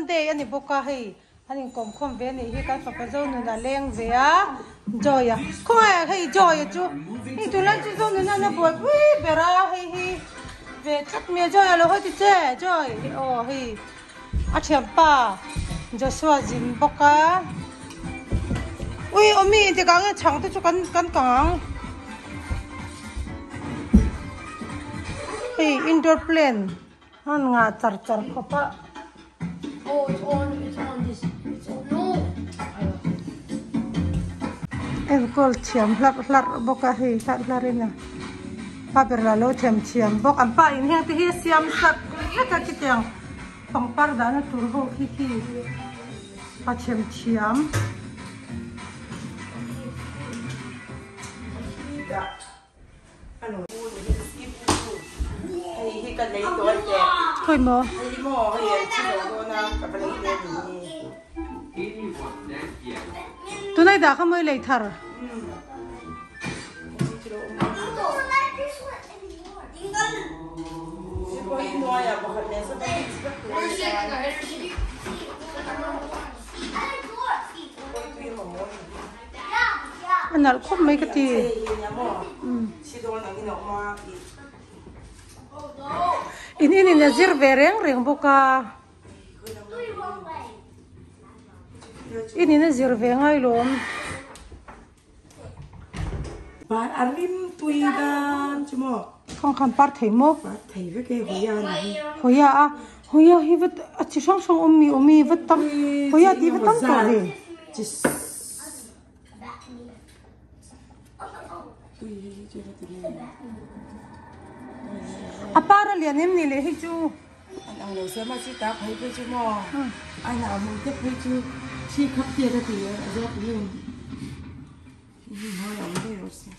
Sunday a ni bawk a hei an inkawm khawm ve a nih hi kan fapa Zonun a leng ve a Joy a khawngaih hei Joy a chu hei tunlai chu Zonun a na buaipui ber a hei hi ve tlat mai a Joy a lo hawi ti che Joy aw hei a thianpa Joshua zin bawk a ui awmi intikah nge chhang te chu kan kan kang ang hei indoor plant an ngah char char khawp a. Enkawl thiam hlarh hlarh bawk a hei hlarh hlarh in a pa ber lah lo them thiam bawk an pa in heng te hi a siam sak vek a khitiang pangpar dahna tur ho khi khi a them thiam. Khawi maw? Tunai dah kha mawi lei thar. A nalh khawp mai ka ti. In in in a zir ve reng reng bawk a. In in a zir ve ngai lawm. Par a rim tui dan chu maw. Khang khan par thei maw? Par thei vek e Hoya ni hi. Hoya a, Hoya hi va a chi hrang hrang awm mi awm i va tam Hoya tih va tam tawh ve. Chi A par a lian em ni leh hei chu. An ang lo sia mah chi ta phei phei chu maw an ang hmul te phei chu thi khap tiat a ti a zawk rin hi hnuai awm daih rawh se.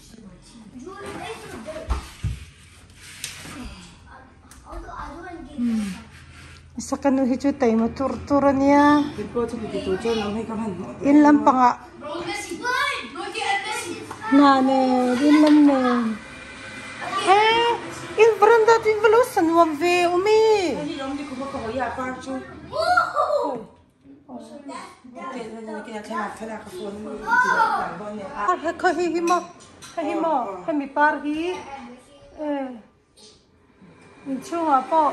Sakanu hi chu taima tur tur a nia in lampangah hna nen in lam nen eh in veranda chu in va lo sa nuam ve awm e. Khaw hi hi maw hei hi maw hemi par hi eh. Inchhungah pawh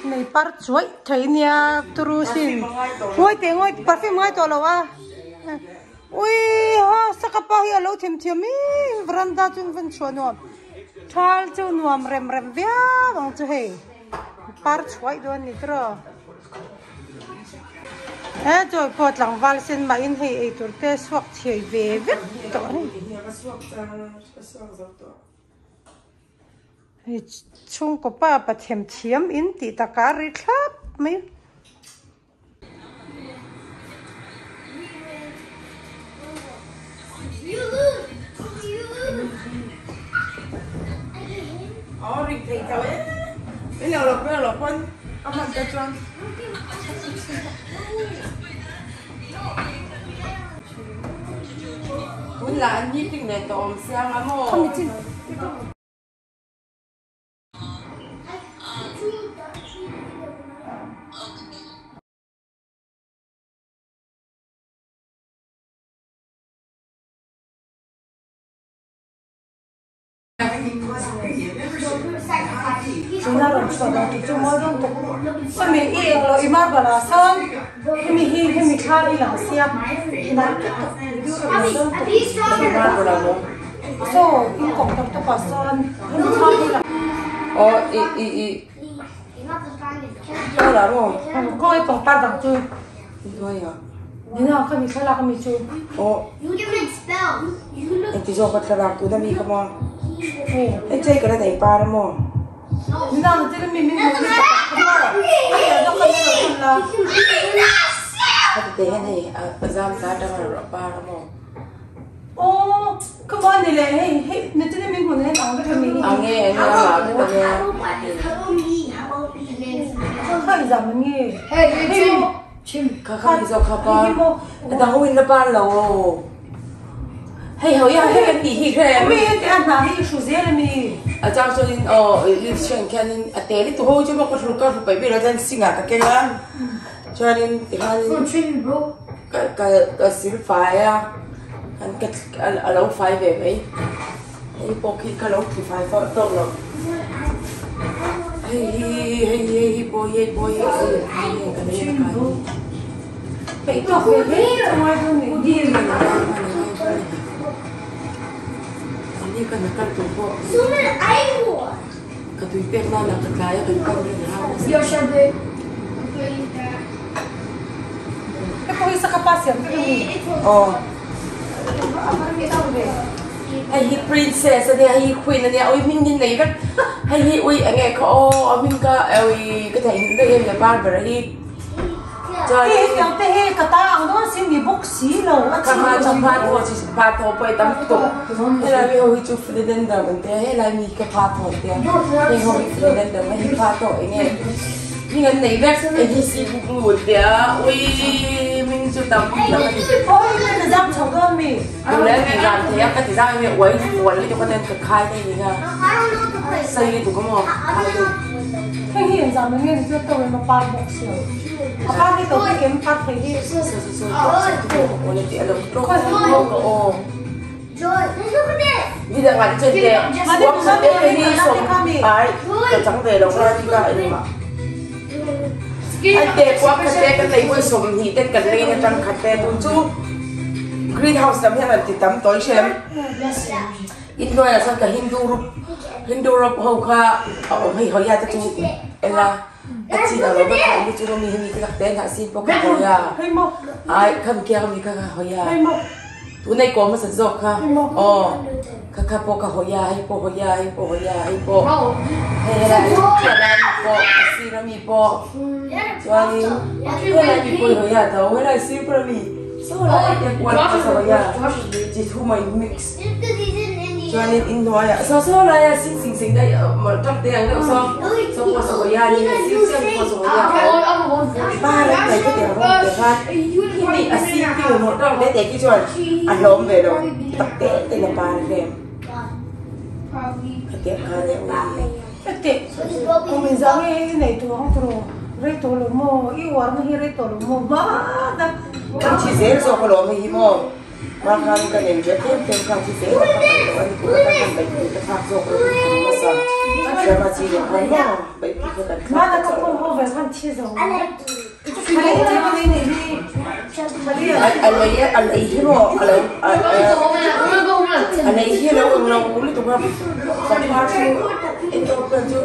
nei par chuaih thei nia turu sin ngawi teh ngawi perfume ngai tawh lo a ui ha saka pa hi a lo them thiam em veranda chu an van chhuah nuam thal chu nuam rem rem viau ang chu hei par chuaih dawn a ni tiraw he chawi pawh tlangval sen mahin hei eitur te suak chhiai ve vek tawh a ni. Hei chhungkaw pa pathiam thiam in tih takah a ri thlap mai. Tuna rawn chhuah dan tur chu mawi dawn tawp. Hemi i eng lo i marble ah sawn hemi hi hemi thla hi lang sia nalh tawp tawp mawi dawn tawp. Saw in kawng tawp tawp ah sawn hemi thla hi lang. Aw i i i Khawngaih pangpar dang chu. Nina khami thlalak ami chu. Aw. Engti zawk ka thlalak tuna mi kha maw. Hei chei ka la nei par a maw. Nina ang chei mi min hmuh mi pakhat kha maw. A piah zawk kha min rawn thun la. Heti te hian hei a zam ta atang a rawn par a maw. Aw ka maw ni le hei hei ni chei min hmuh na hian ang vek a mi hi. Ang nge ang nge a vak vek a nia. Kha i zam ang nge. Hei maw. Kha kha mi zawk kha par a dang ho in la par lo hei ho ya hei kan tih hi hre mi heti a hnah hi i hru zel a mi a chang chuan in aw leaf chhian khian in a tel i tu ho chu maw ka hru ka hru paih ber a chuan sing ah ka keng a. Chuanin tikhanin ka ka ka sil fai a an ka a lo fai ve mai hei pawh khi ka lo ti fai tawh tawk lo hei hi hei hi hei hi pawh hi hei pawh hi hei hi ka nei a kai Peih tawk ve hle chu ngai dawn nih hi. Ka tui pek nan ah ka tlai a kan kal reng a. Hei pawh hi saka pa siam vek a ni. Aw. Hei hi princess a nia hei hi queen a nia ui hming hi nei vek hei hi ui eng nge kha aw a hming kha ui ka theihnghilh daih em le barber a hi. Hei hetiang te hi ka ta ang dawn sin ni bawk si lo a chhi lo pa thaw chi pa thaw pawh i tam tuk helai mi ho hi chu philodendron an tia helai mi hi ka pa thaw an tia hei ho hi philodendron hei hi pa thaw eng nge hming an nei vek hei hi si buk an tia ui hming chu tam tam a ni aw hei hi ka zam chho dawn mi duh leh an ti zam thei a ka ti zam em em uai fual lutuk a ten ka khai thei ni kha sei lutuk a maw khai deuh hei hi engzam eng nge ni chu a to em a par bawk si lo. A par hi to kem par thei hi. Greenhouse lam hian an ti tam tawi hrem inhnuaiah chuan ka hindu rup hindu rup ho kha a awm hei hawi a te chu eng a. A chin a lo va thaih mi chu mi hemi te tak te an sin pawh ka hawi a ai kham kiang ami kha ka hawi a tunei kawm hmasa zawk kha aw kha kha pawh ka hawi a hei pawh hawi a hei pawh hawi a hei pawh hei helai helai mi pawh a sir ami pawh chuanin helai mi pawh i hawi a tho helai sir pawh ami saw lai te kual ka hawi a chi thum a in mix. Chuanin inhnuaiah saw saw laia sing sing sing daih mawlh tak te ang deuh saw saw pawh saw hawi a ni sir chiang pawh saw hawi a par an nei ka tih ang rawng te khan khi a sing piu mawlh tawk te te khi chuan a hlawm ve lo tak te te in a par hlem ka tih ang khan e ui. Ete kum inzah nge i nei tawh ang tawh rei tawh lo maw i uarna hi rei tawh lo maw hmana. Kan thi zel zawk alawm hei hi maw. Mahkhan ka nei ve tlem tlem kha thi zel a ka kal tawh a ni kut atan khan beihpui ka thlak zawk lo in ka hmasa siam a chi leh khan maw beihpui kha kan thlak ka a lei a lei hi maw a lo a lei hi a lo ang lo lutuk a pangpar chu enkawl pawh chu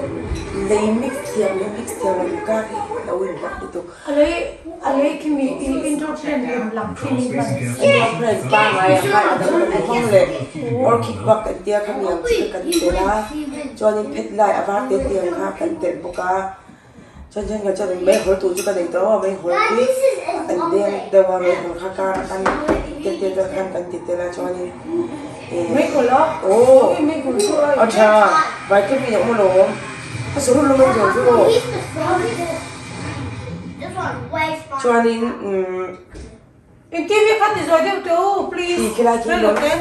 lei mix thiam leh mix thiam lo inkar hi a lo inhlat lutuk. A lei a lei khi mi i indoor plant lem lang khi mi hman. Indoor plant pangngai ah khan a dang dang hmang leh orchid bak kan tia kha mi ang chi kha kan telh a chuanin phet lai a var te te ang kha kan telh bawk a chuan thenkhat chuan meihawl tur chu ka nei tawh a meihawl khi an deng deuh a meihawl kha kar ah khan te te te khan kan ti tel a chuanin eh Meihawl a? Aw Meihawl chu a a tha vitamin a awm alawm a sawrun lawm an zawh chu aw. Chuanin umm. In TV kha ti zawi deuh teh u please. Khi khilai khi lo te.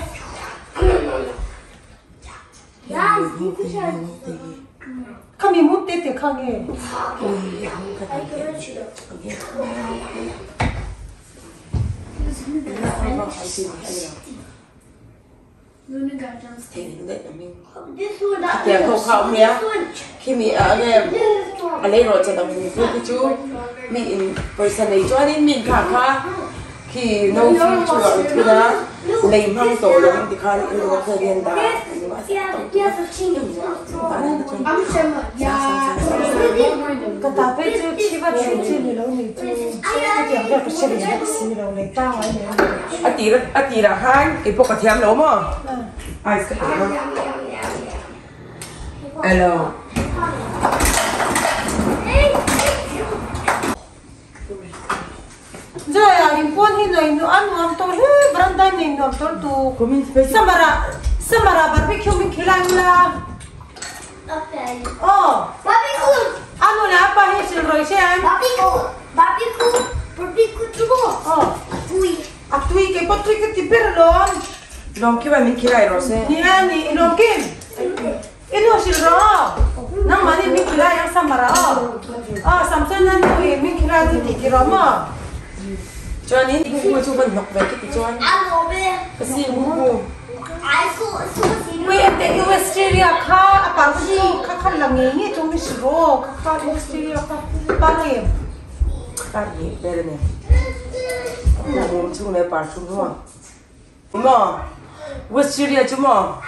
Kha mi mut te te kha nge. Khatiang ho kha a awm nia khimi ah nge a lei rawh chan ang hmu khi chu mi in pawisa nei chuanin mi in khah kha khi no fee chu a rawn thun a lei hmang tawh lo ang tikhan in ruak hian hian dah Ka ta phei chu thi va thi chi ni lo ni chu chutiang vel ka hre ve bawk si lo lei tang ai mai a ni. A tir a tirah khan kei pawh ka thiam lo maw ice ka pe a hello. Joya in pawn hi nei nuam a nuam tawh hle veranda hi nei nuam tawh lutuk summer ah summer ah barbecue min khilai ula aw a nu leh a pa hi hrilh rawih che an aw a tui kei pawh tui ka ti ber alawm Lawmkim ah min khilai rawh se nia ni lawmkim i nu hrilh rawh aw. Nangmahni min khilai ang summer ah aw. Aw Samson a nu in min khilai chu tih ti rawh maw? Chuanin Bubu chu van hnawk ve khi ti chuan ka sim Bubu. Ui ente Australia kha a par chu kha kha la ngei ngei chu mi hri rawh kha kha Australia kha par em? Par ni ber a ni. Mum chung leh par thum maw? Maw Wisteria chu maw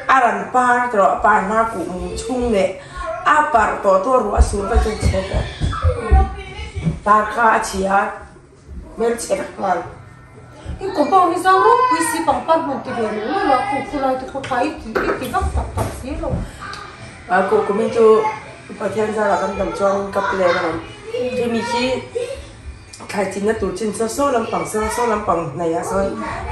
a rawn par tawh a par hma kuh mum chhung leh a parh tawh tawh ruah a sur vek chuan chhe vek par kha a chhi a hmelchhe vek nghal. I compound hi zau ropui si pangpar hmun ti ve lo lo a khu khu lai te khaw tha i ti i ti vak tak tak si lo. A kuh kumin chu Pathian zarah kan dam chuan ka plan a rawn chumi khi. Thlai chinna tur chin saw saw lampang saw saw lampang hnaihah sawn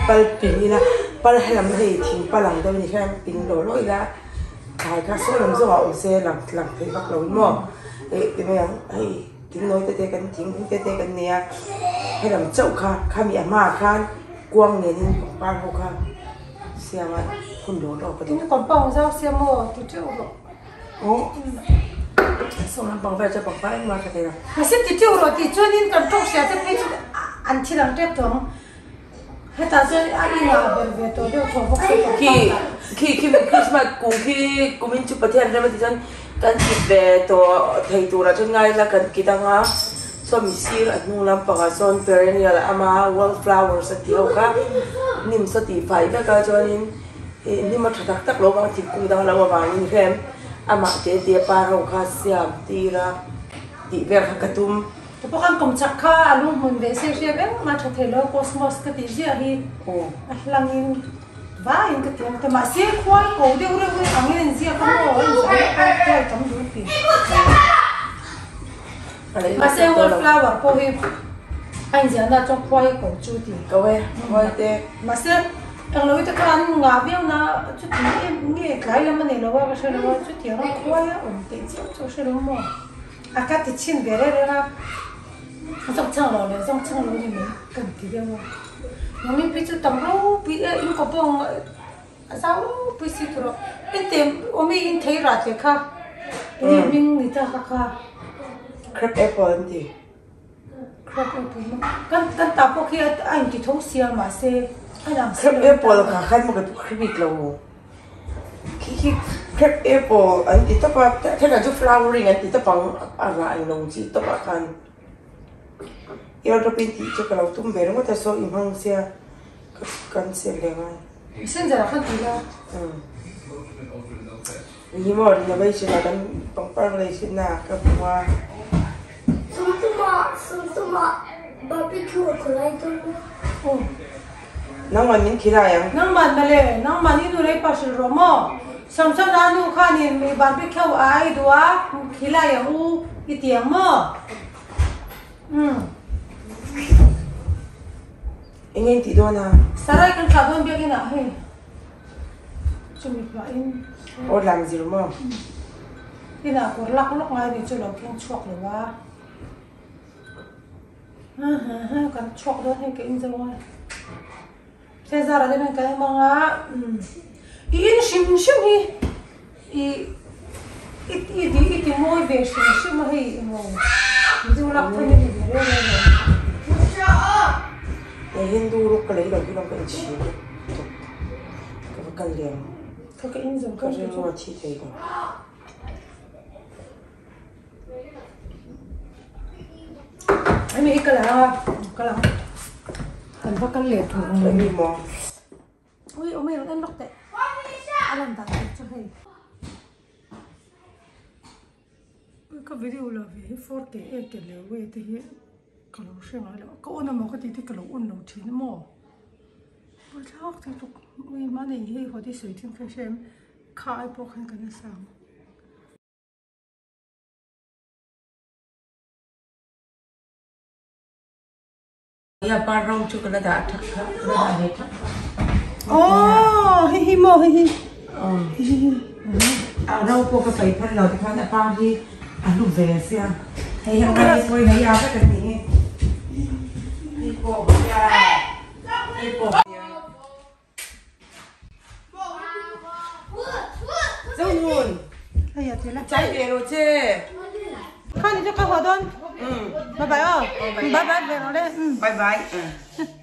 pal ping ila pal helam hei thing pal ang deuh a ni hian ping lawh lawh ila thlai kha saw lam zawngah awm se lang lang thei vak lo in maw eh ti mai ang hei thing nawi te te kan thing hung te te kan nei a helam chauh kha khami a hmaah khan kuang nen in pangpar ho kha siam a hun lawh lawh ka duh. Tin compound zau sia maw ti teuh rawh. Saw lampang vel chu pangpar engmah ka thei lo. Mahse ti teuh rawh tih chuanin kan tawng hria te phei chu an thil ang tep tawh ang. Hetah chuan a inah ber ve tawh deuh thaw bawk se pangpar Khi khi khi Christmas kum khi kumin chu Pathian rem a ti chuan kan kit ve tawh thei turah chuan ngai ila kan kit anga saw misir a hnung lampangah sawn perennial ama wallflowers a tih ho kha hnim saw tih fai vek a chuanin Ih hnim a tha tak tak lo vang thingkung dang lo avangin hian amah te te par ho kha siam tir a tih vel kha ka tum. Ka pawh khan kawmchak kha a lung hmun ve se hria veng a tha thei lo cosmos ka tih ziah hi a hlangin vaiin ka ti ang ta mahse khuai ko deuh reuh reuh angin an ziak a maw a inzah reuh kha khuai tam dul pi. Mahse wallflower pawh hi a inziahna chuan khuai ko chu ti. Ko e, khuai te. Mahse englo te kha an ngah viau na chuti em nge tlai lam a nei lo a ka hre lo a chutiang a khuai a awm teh chiah chu ka hre lo maw. A ka ti chhin ve reng reng a, zawng chang lo leh zawng chang lo ni mai kan ti deuh a. Nangni phei chu tam ropui e in kaw pawh a zau ropui si tur a, engtiang awmi in thei rah teh kha enge hming ni ta kha kha. Crab apple an ti. Crab apple maw kan kan tah pawh khi a inti tho sia mahse a lang si lo. Crab apple kha khan maw ka hre bik lo khi khi crab apple an ti tawp a thenkhat chu flowering an ti tawp ang a rah englo chi tawp ah khan eardrop in tih chu ka lo tum ve ringawt a saw i hmang sia ka cancel leh ngai. Messenger ah khan ti la. Ni maw renovation ah kan pangpar ka lei thin na ka hmu a. Nangman min khilai ang. Nangman mawle, nangman i nu lei pa hrilh rawh maw? Samson a nu khanin i barbecue a ei duh a, khilai ang u i ti ang maw? Umm. Eng nge in tih dawn a? Sarai kan thlah dawn biakinn ah hei. Chumi hmain. Aw lang zir maw? Inah kawr lak lawk ngai ni chu lo keng chhuak lo a. Ha ha ha kan chhuak dawn hei ka in zo a. Cezar a deuhin kan hmang a. I in hrim hrim hi i i i di i ti mawi ve hrim hrim a hei emaw mizo lak phei na ni ve reng reng lo. He Hindu ruk ka lei lo hi lawng ka inchhir tuk ka va kal leh ang. Ka ka in zo ka rilru a thi thei lo. Hemi hi ka la a, ka la kan va kal leh tur ang. Hemi maw? Ui awm ei rawn en lawk teh. A lan dan tur chu hei. Ui ka video la ve hi 4K 8K leh wei te hi ka lo hre ngai lo. Ka on amaw ka tih te ka lo on lo thin amaw. Buaithlak thei tuk. Ui mahni hei haw te sawi thin kha hre em. Kha ai pawh khan ka nasa ang. Ia par rawng chu ka la dah thak kha, ka la dah ve thak kha. Aww hei hi maw hei hi. A ro pawh ka pai phal lo tikhan a par hi a hlu ve sia. Hei hi ang ai pawhin hei a vek an nih hi. Hei pawh a hei pawh. Zonun. Hei a ti la. Chai ve rawh che. Kha ni chu ka haw dawn. Bye bye aw. Bye bye ve rawh le. Bye bye.